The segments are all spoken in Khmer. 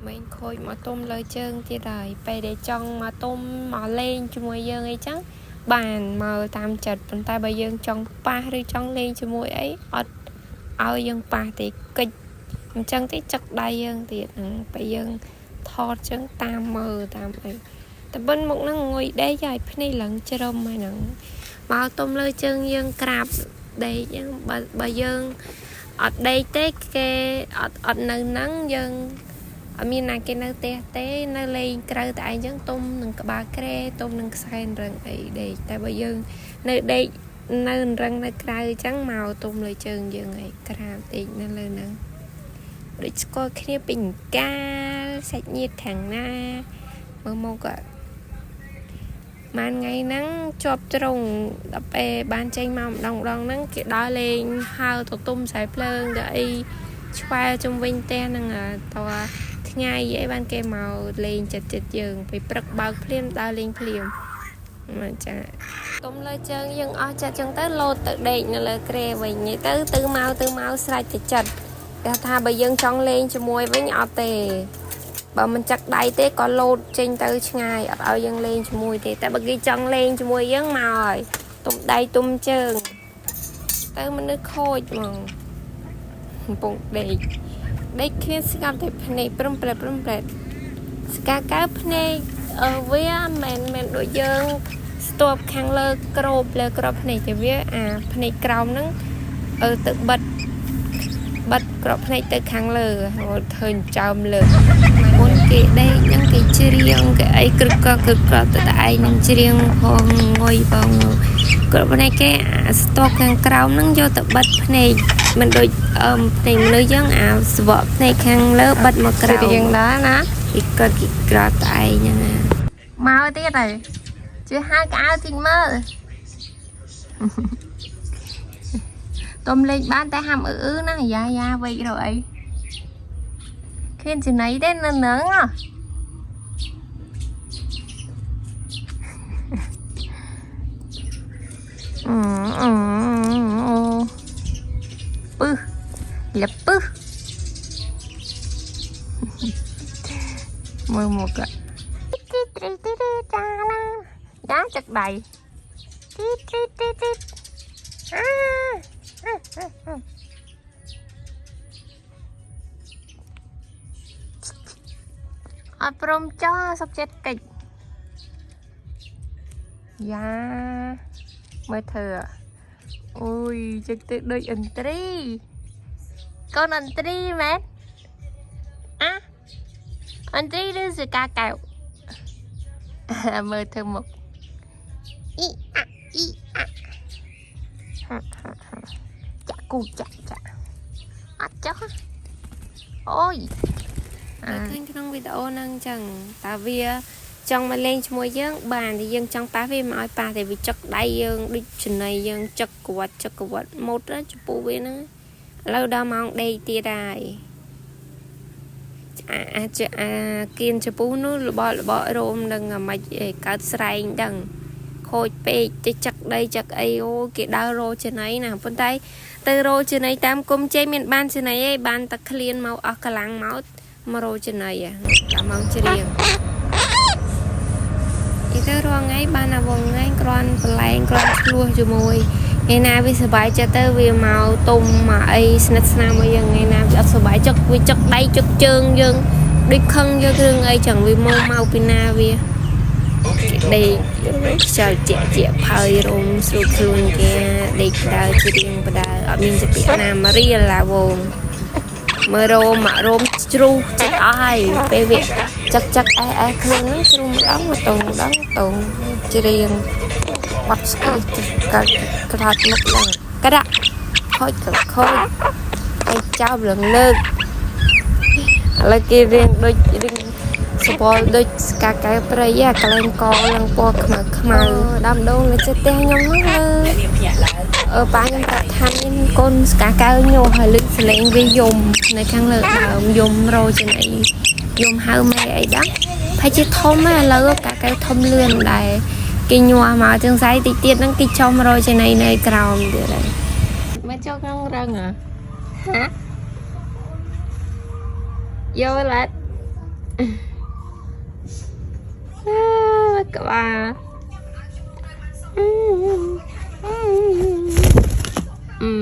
មិនខូចមកទុំលើជើងទៀតហើយពេលដែលចង់មកទុំមកលេងជាមួយយើងអីចឹងបានមកតាមចិត្តប៉ុន្តែបើយើងចង់ប៉ះឬចង់លេងជាមួយអីអត់ឲ្យយើងប៉ះទេកិច្ចអញ្ចឹងទេចឹកដៃយើងទៀតហ្នឹងពេលយើងថតចឹងតាមមើលតាមអីតែបិណ្ឌមុខហ្នឹងងុយដេកហើយភ្នែកឡើងជ្រុំហើយហ្នឹងមកទុំលើជើងយើងក្រាបដេកហ្នឹងបើយើងអត់ដេកទេគេអត់នៅហ្នឹងយើងអត់មានណាគេនៅផ្ទះទេនៅលេងក្រៅតែឯងចឹងទុំនឹងក្បាលគ្រែទុំនឹងខ្សែរឹងអីដេកតែបើយើងនៅដេកនៅរឹងនៅក្រៅចឹងមកទុំលើជើងយើងឯងក្រាបដេកនៅលើហ្នឹងដូចស្គាល់គ្នាពីកាលសាច់ញាតិខាងណាមើលមកក៏ម៉ានថ្ងៃហ្នឹងជាប់ត្រង់ដល់ពេលបានចេញមកម្ដងម្ដងហ្នឹងគេដើរលេងហើទៅទុំខ្សែភ្លើងទៅអីឆ្វែលជុំវិញផ្ទះហ្នឹងតថ្ងៃអីបានគេមកលេងចិត្តចិត្តយើងពេលព្រឹកបើកភ្លាមដើរលេងភ្លាមមកចាទុំលើជើងយើងអស់ចិត្តចឹងទៅលោតទៅដេកនៅលើគ្រែវិញទៅទៅមកទៅមកស្រេចទៅចិត្តគេថាបើយើងចង់លេងជាមួយវិញអត់ទេបើមិនចឹកដៃទេក៏លោតចេញទៅឆ្ងាយអត់ឲ្យយើងលេងជាមួយទេតែបើគេចង់លេងជាមួយយើងមកហើយទុំដៃទុំជើងទៅមនុស្សខូចហ្មងកំពុងដេកដេកគ្នាស្ងាត់តែភ្នែកព្រំប្រែតព្រំប្រែតស្កាកៅភ្នែកវាមិនមែនដូចយើងស្ទាប់ខាងលើក្របលើក្របភ្នែកទេវាអាភ្នែកក្រោមហ្នឹងទៅបិទបិទក្របភ្នែកទៅខាងលើឃើញចោមលើមុនគេដេកហ្នឹងគេច្រៀងគេអីក្រឹកក្រក្រឹកក្រទៅតែឯងនឹងច្រៀងផងងុយផងក្របភ្នែកគេអាស្ទាប់ខាងក្រោមហ្នឹងយកទៅបិទភ្នែកមិនដូចភ្នែកមនុស្សយើងអាស្វក់ភ្នែកខាងលើបិទមកក្រោម ច្រៀងដែរណា គេកើតគេក្រតែឯងហ្នឹងណា មកទៀតហើយជួយហៅកៅតិចមើលទុំលេងបានតែហាំអឺអឺណាយ៉ាយ៉ាវែករកអីគ្មានចំណៃទេនៅនឹងហ៎អឺអឺអូពឹសលពឹសមើលមកទីត្រីទីទីចាឡាយ៉ាចឹកដៃទីត្រីទីទីអាអត់ព្រមចោះសុកចិត្តកិច្ចយ៉ាមើលធ្វើអូយចឹកទៅដូចអន្ត្រីកូនអន្ត្រីមែនអាអន្ត្រីឬសកាកែវមើលធ្វើមុខអ៊ីអាអ៊ីអាចាក់គូចាក់ចាក់អត់ចុះអូយ ឃើញក្នុងវីដេអូហ្នឹងចឹងតើវាចង់មកលេងជាមួយយើងបានតែយើងចង់ប៉ះវាមកឲ្យប៉ះតែវាចឹកដៃយើងដូចចំណៃយើងចឹកក្វាត់ចឹកក្វាត់មុតចំពោះវាហ្នឹងឥឡូវដល់ម៉ោងដេកទៀតហើយអាចអាគៀនចំពោះនោះរបករបករោមនឹងមិនកើតស្រែងដឹងខូចពេកទៅចឹកដីចឹកអីអូគេដើររោចំណៃណាប៉ុន្តែទៅរោចំណៃតាមគុំជ័យមានបានចំណៃឯងបានតែឃ្លានមកអស់កម្លាំងមកមករោចំណៃដល់ម៉ោងច្រៀងអីទៅរាល់ថ្ងៃបានអាវងថ្ងៃគ្រាន់ប្រឡែងគ្រាន់ឆ្លោះជាមួយថ្ងៃណាវាសប្បាយចិត្តទៅវាមកទុំមកអីស្និទ្ធស្នាលមកយើងថ្ងៃណាវាអត់សប្បាយចិត្តវាចឹកដៃចឹកជើងយើងដូចខឹងយើងរឿងអីចឹងវាមកមកពីណាវាដេកខ្យល់ជាក់ជាក់ផើយរោមស្រួលខ្លួនគេដេកដើរច្រៀងបដើអត់មានសពាក់ណាមករៀលឡាវងមើលរោមមករោមជ្រុះចិត្តអស់ហើយពេលវាចឹកចឹកអេអេខ្លួនហ្នឹងជ្រុះម្ដងមកតងម្ដងតងច្រៀងបាត់ស្អីកើតក្រាត់មុខឡើងក្រាក់ខូចក៏ខូចឯចោលឡើងលើកឥឡូវគេរៀងដូចរៀងសបល់ដូចស្កាកែវព្រៃអាកន្លែងកឡើងពណ៌ខ្មៅខ្មៅដើមដូងនៅចិត្តផ្ទះខ្ញុំហ្នឹងលើអឺប៉ាខ្ញុំប្រាប់ថាមានកូនស្កាកែវញាស់ហើយលឺសលេងវាយំនៅខាងលើដើមយំរោចអីយំហៅម៉ែអីដឹងហើយជាធំហ្នឹងឥឡូវកាកែវធំលឿនដែរគេញាស់មកចឹងស្អីតិចទៀតហ្នឹងគេចំរោចអីនៅក្រោមទៀតហើយ មកចូលក្នុងរឹងហ៎ហាយកឡាត់ អើក្បាលអឺអឺ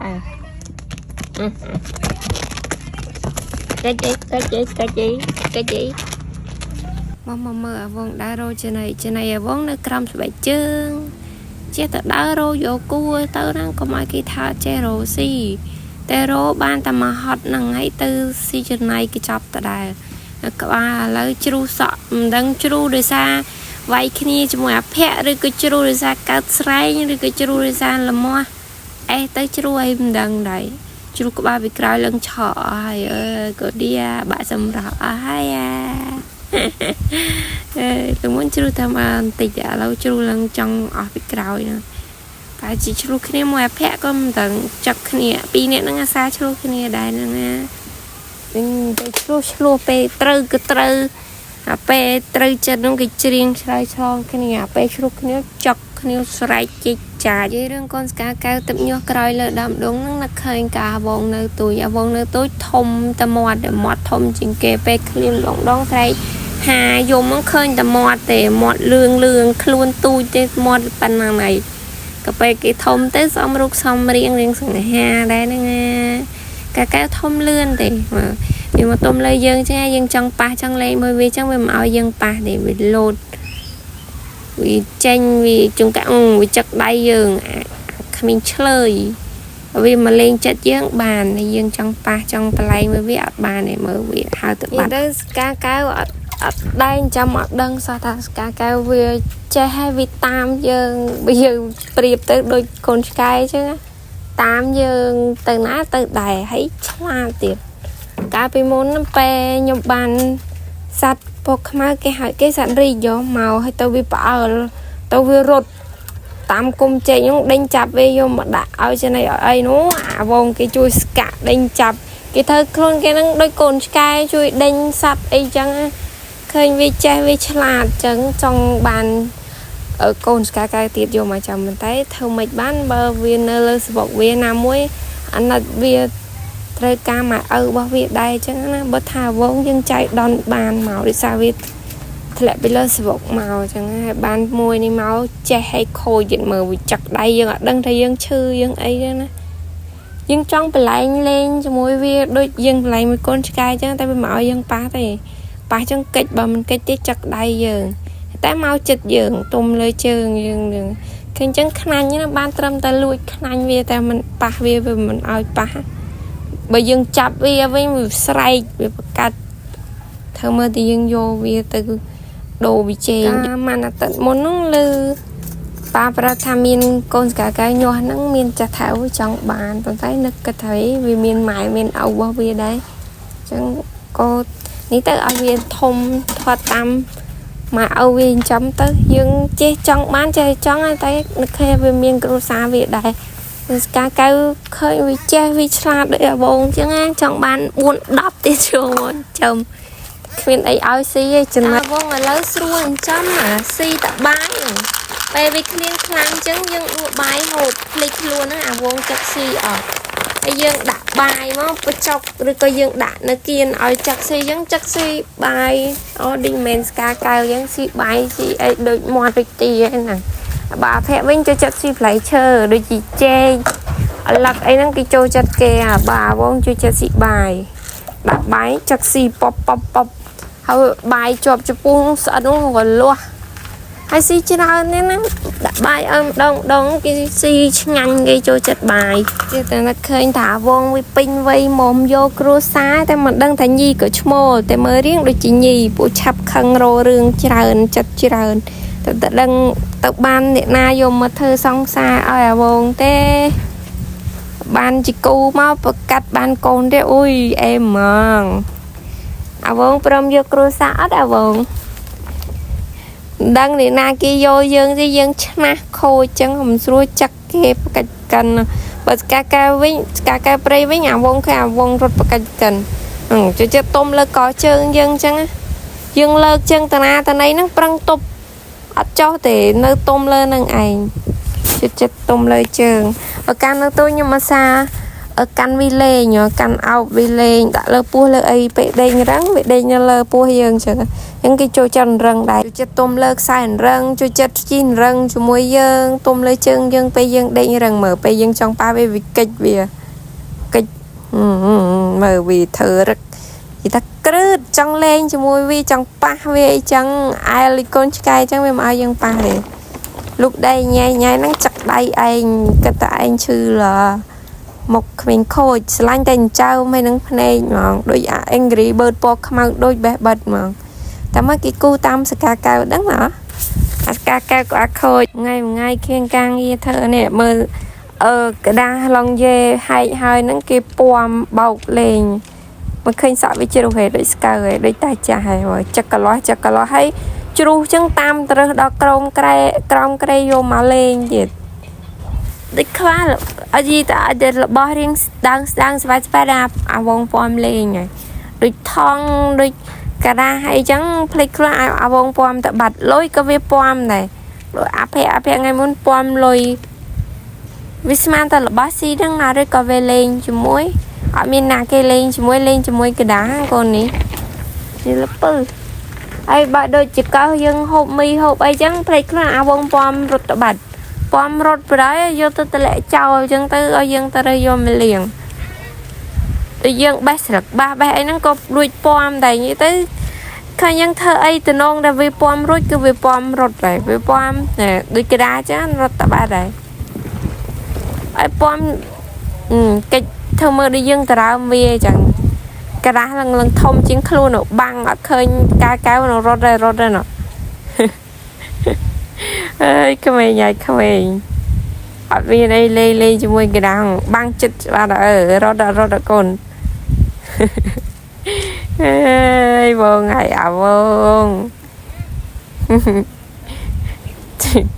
អើកាច់កាច់កាច់កាច់មកមកមើលអាវងដើររោចំណៃចំណៃអាវងនៅក្រោមស្បែកជើងចេះតែដើររោយកគួរទៅហ្នឹងកុំឲ្យគេថាចេះរោស៊ីតែរោបានតែមកហត់ហ្នឹងហើយទៅស៊ីចំណៃគេចាប់ដដែលក្បាលឥឡូវជ្រុះសក់មិនដឹងជ្រុះដោយសារវាយគ្នាជាមួយអភ័ក្រឬក៏ជ្រុះដោយសារកើតស្រែងឬក៏ជ្រុះដោយសារលមាស់អេទៅជ្រុះអីមិនដឹងដែរជ្រុះក្បាលពីក្រោយឡើងឆក់អស់ហើយអើយក៏ឌៀបាក់សម្រស់អស់ហើយអា អេពីមុនជ្រុះតែមកបន្តិចឥឡូវជ្រុះឡើងចង់អស់ពីក្រោយហ្នឹងតែជាជ្រុះគ្នាមួយអភ័ក្រក៏មិនដឹងចាប់គ្នាពីរនាក់ហ្នឹងអាសាជ្រុះគ្នាដែរហ្នឹងណាវិញទៅឆ្លោះឆ្លោះពេលត្រូវក៏ត្រូវអាពេលត្រូវចិត្តហ្នឹងគេច្រៀងឆ្លើយឆ្លងគ្នាអាពេលឆ្លោះគ្នាចុកគ្នាស្រែកជីកចាចនិយាយរឿងកូនស្កាកៅទឹកញាស់ក្រោយលើដើមដងហ្នឹងនឹកឃើញកាវងនៅទូចអាវងនៅទូចធំតែមាត់មាត់ធំជាងគេពេលឃ្លានដងដងស្រែកហាយំហ្នឹងឃើញតែមាត់ទេមាត់លឿងលឿងខ្លួនទូចទេមាត់ប៉ុណ្ណាណៃក៏ពេលគេធំទៅសំរូបសំរៀងរៀងសង្ហាដែរហ្នឹងណាកាកែវធំលឿនទេបាទវាមកទុំលើយើងចេះយើងចង់ប៉ះចង់លេងមួយវាចឹងវាមិនឲ្យយើងប៉ះទេវាលោតវាចេញវាជុងកាក់វាចឹកដៃយើងអាគ្មានឆ្លើយវាមកលេងចិត្តយើងបានហើយយើងចង់ប៉ះចង់បលែងមួយវាអត់បានទេមើលវាហៅទៅបាត់ទៅស្កាកែវអត់អត់ដែងចាំអត់ដឹងសោះថាស្កាកែវវាចេះហើយវាតាមយើងបើយើងប្រៀបទៅដូចកូនឆ្កែអញ្ចឹងណាតាមយើងទៅណាទៅដែរហើយឆ្លាតទៀតកាលពីមុនពេលខ្ញុំបានសัตว์ពកខ្មៅគេហៅគេសัตว์រីកយកមកហើយទៅវាផ្អើលទៅវារត់តាមគុំចេកហ្នឹងដេញចាប់វាយកមកដាក់ឲ្យចំណីឲ្យអីនោះអាវងគេជួយស្កាក់ដេញចាប់គេធ្វើខ្លួនគេហ្នឹងដូចកូនឆ្កែជួយដេញសัตว์អីចឹងណាឃើញវាចេះវាឆ្លាតចឹងចង់បានកូនស្កាកែទៀតយកមកចាំប៉ុន្តែធ្វើមិនបានបើវានៅលើសបុកវាណាមួយអាណិតវាត្រូវការមកឪរបស់វាដែរចឹងណាបើថាវងយើងចៃដន្យបានមកដោយសារវាធ្លាក់ពីលើសបុកមកចឹងហើយបានមួយនេះមកចេះឲ្យខូចទៀតមើលវាចឹកដៃយើងអត់ដឹងថាយើងឈឺយើងអីទេណាយើងចង់បលែងលេងជាមួយវាដូចយើងបលែងមួយកូនឆ្កែចឹងតែវាមកឲ្យយើងប៉ះទេប៉ះចឹងកិច្ចបើមិនកិច្ចទេចឹកដៃយើងតែមកចិត្តយើងទុំលើជើងយើងនឹងឃើញចឹងខ្នាញ់ណាបានត្រឹមតែលួចខ្នាញ់វាតែមិនប៉ះវាវាមិនឲ្យប៉ះបើយើងចាប់វាវិញវាស្រែកវាប្រកាត់ធ្វើមើលតែយើងយកវាទៅដូរវិជែងកាលម៉ានអាទិត្យមុនហ្នឹងលើប៉ាប្រាប់ថាមានកូនស្កាកែញាស់ហ្នឹងមានចាស់ថៅចង់បានប៉ុន្តែនឹកគិតថាវាមានម៉ែមានឪរបស់វាដែរអញ្ចឹងក៏នេះទៅឲ្យវាធំធាត់តាមម៉ែឪវាចិញ្ចឹមទៅយើងចេះចង់បានចេះចង់តែនឹកឃើញវាមានគ្រួសារវាដែរស្កាកៅឃើញវាចេះវាឆ្លាតដូចអាវងអញ្ចឹងណាចង់បាន4 10ទៀតចូលមកចាំគ្មានអីឲ្យស៊ីទេចំណែកវងឥឡូវស្រួលចិញ្ចឹមអាស៊ីតបាយពេលវាឃ្លានខ្លាំងអញ្ចឹងយើងដួសបាយហូបភ្លេចខ្លួនហ្នឹងអាវងចឹកស៊ីអស់ហើយយើងដាក់បាយមកបញ្ចុកឬក៏យើងដាក់នៅគៀនឲ្យចឹកស៊ីអញ្ចឹងចឹកស៊ីបាយអូឌីមិនស្កាកៅអញ្ចឹងស៊ីបាយស៊ីអីដូចមាត់ដូចទាហ្នឹងបើអភ័ក្រវិញចូលចិត្តស៊ីផ្លែឈើដូចជាចេកឪឡឹកអីហ្នឹងគេចូលចិត្តគេអាបើអាវងចូលចិត្តស៊ីបាយដាក់បាយចឹកស៊ីប៉ុបប៉ុបប៉ុបហើយបាយជាប់ចំពោះស្អិតនោះក៏លាស់ហើយស៊ីច្រើននេះណាដាក់បាយឲ្យម្ដងម្ដងគេស៊ីឆ្ងាញ់គេចូលចិត្តបាយគេតែនឹកឃើញថាវងវាពេញវ័យមុំយកគ្រួសារតែមិនដឹងថាញីក៏ឈ្មោលតែមើលរៀងដូចជាញីពួកឆាប់ខឹងររឿងច្រើនចិត្តច្រើនតែតែដឹងទៅបានអ្នកណាយកមកធ្វើសង្សារឲ្យអាវងទេបានជីគូមកប្រកាត់បានកូនទេអុយអេហ្មងអាវងព្រមយកគ្រួសារអត់អាវងដឹងអ្នកណាគេយកយើងទេយើងឆ្នះខូចចឹងមិនស្រួលចឹកគេប្រកាច់កិនបើស្កាកែវិញស្កាកែព្រៃវិញអាវងគេអាវងរត់ប្រកាច់កិនចូលចិត្តទុំលើកជើងយើងចឹងយើងលើកជើងតាណាតាណីហ្នឹងប្រឹងទប់អត់ចោះទេនៅទុំលើនឹងឯងចិត្តចិត្តទុំលើជើងបើកាលនៅទូខ្ញុំអាសា កាន់វាលេងកាន់អោបវាលេងដាក់លើពោះលើអីពេលដេញរឹងវាដេញនៅលើពោះយើងចឹងអញ្ចឹងគេចូលចិត្តរឹងដែរចូលចិត្តទុំលើខ្សែរឹងចូលចិត្តជិះរឹងជាមួយយើងទុំលើជើងយើងពេលយើងដេញរឹងមើលពេលយើងចង់ប៉ះវាវាកិច្ចវាកិច្ចមើលវាធ្វើរឹកនិយាយថាគ្រឺតចង់លេងជាមួយវាចង់ប៉ះវាអីចឹងអែលកូនឆ្កែចឹងវាមិនឲ្យយើងប៉ះទេលោកដៃញ៉ៃញ៉ៃហ្នឹងចឹកដៃឯងគិតតែឯងឈឺឡាមុខក្មេងខូចឆ្លាញ់តែចិញ្ចើមហើយនឹងភ្នែកហ្មងដូចអា Angry Bird ពណ៌ខ្មៅដូចបេះបិទហ្មងតែមកគេគូតាមសកាកៅដឹងហ៎អាសកាកៅក៏អាខូចថ្ងៃមួយថ្ងៃគ្មានការងារធ្វើនេះមើលអឺក្តារឡងយេហែកហើយហ្នឹងគេពំបោកលេងមិនឃើញសក់វាជ្រុះហេដូចស្កើហេដូចតាចាស់ហេចឹកកលាស់ចឹកកលាស់ហើយជ្រុះចឹងតាមត្រឹសដល់ក្រោមក្រែក្រោមក្រែយកមកលេងទៀតដូចខ្វះអត់យីតែអត់របស់រៀងស្ដាងស្ដាងស្វាយស្វាយដល់អាវងពំលេងហើយដូចថងដូចការាអីចឹងភ្លេចខ្លួនអាវងពំទៅបាត់លុយក៏វាពំដែរដូចអភិអភិថ្ងៃមុនពំលុយវាស្មានតែរបស់ស៊ីហ្នឹងណាឬក៏វាលេងជាមួយអត់មានណាគេលេងជាមួយលេងជាមួយកដាកូននេះជាលពើហើយបើដូចជាកោសយើងហូបមីហូបអីចឹងភ្លេចខ្លួនអាវងពំរត់ទៅបាត់ពំរត់ប្រហើយយកទៅតម្លាក់ចោលអញ្ចឹងទៅឲ្យយើងទៅរើសយកមកលាងដូចយើងបេះស្លឹកបាសបេះអីហ្នឹងក៏លួចពំដែរនិយាយទៅឃើញយើងធ្វើអីតំណងដែលវាពំរួចគឺវាពំរត់ដែរវាពំដូចក្តារចឹងរត់តបាត់ដែរឲ្យពំកិច្ចធ្វើមើលដូចយើងតរើមវាអញ្ចឹងក្រាស់ឡើងឡើងធំជាងខ្លួនបាំងអត់ឃើញកែកែវរត់ដែររត់ដែរណោះអើយក្មេងហើយក្មេងអត់មានអីលេងលេងជាមួយក្តាំងបាំងចិត្តច្បាស់អឺរត់រត់កូនអើយបងហើយអាបង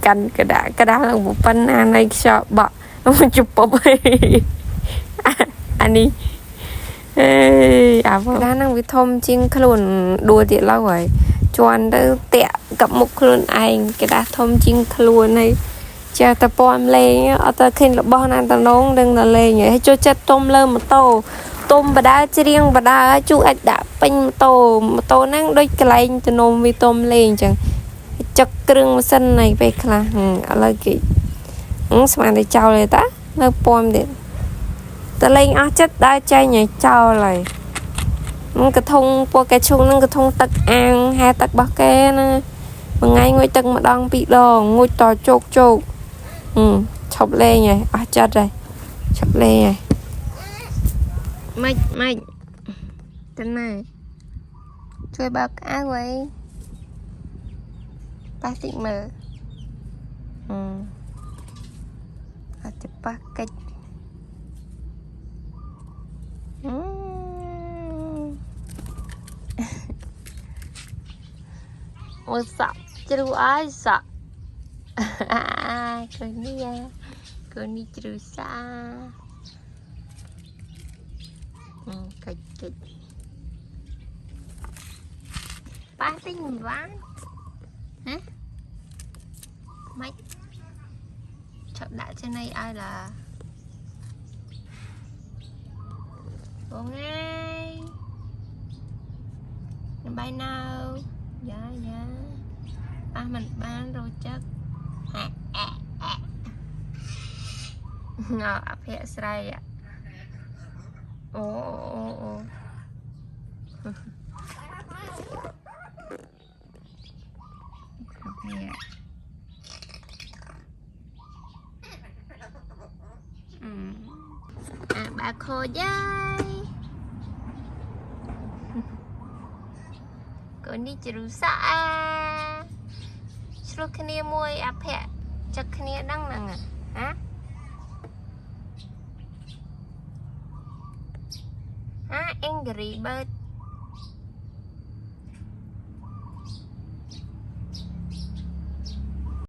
កាន់ក្តាក្តាឡើងប៉ុណ្ណានៃខ្យល់បក់ជពប់អានេះអេអាបងក្តាហ្នឹងវាធំជាងខ្លួនដួលទៀតឡើយហើយជន់ទៅតាក់กับមុខខ្លួនឯងក្តាធំជាងខ្លួនហើយចេះតែពំលេងអត់ទៅឃើញរបស់ណាតំណងនឹងតែលេងហើយចូលចិត្តទុំលើម៉ូតូទុំបដាច្រៀងបដាជូអាចដាក់ពេញម៉ូតូម៉ូតូហ្នឹងដូចកន្លែងទំនំវាទុំលេងអញ្ចឹងចឹកគ្រឿងម៉ាស៊ីននៃពេលខ្លះឥឡូវគេស្មានតែចោលទេតានៅពំទៀតតែលេងអស់ចិត្តដើរចេញឲ្យចោលហើយនឹងកធុងពួកកែឈុងនឹងកធុងទឹកអាងហែទឹករបស់គេណាមួយថ្ងៃងុយទឹកម្ដងពីរដងងុយតជោកជោកឈប់លេងហើយអស់ចិត្តហើយឈប់លេងហើយម៉េចម៉េចទៅណាជួយបើកអាវអីប៉ះតិចមើលអត់ទៅប៉ះកិច្ចមើលសក់ជ្រុះអើយសក់កូននេះកូននេះជ្រុះសាកិច្ចកិច្ចប៉ះតិចមិនបានហ៎ម៉េចឆាប់ដាក់trên này ai làបងអើយបាយនៅយ៉ាយ៉ាប៉ះមិនបានរចឹកងើអភិស្រ័យអូអូអូអាបាខូចហើយកូននេះជ្រុះសាឆ្លោះគ្នាមួយអភៈចឹកគ្នាដឹងហ្នឹងហ៎អា Angry Bird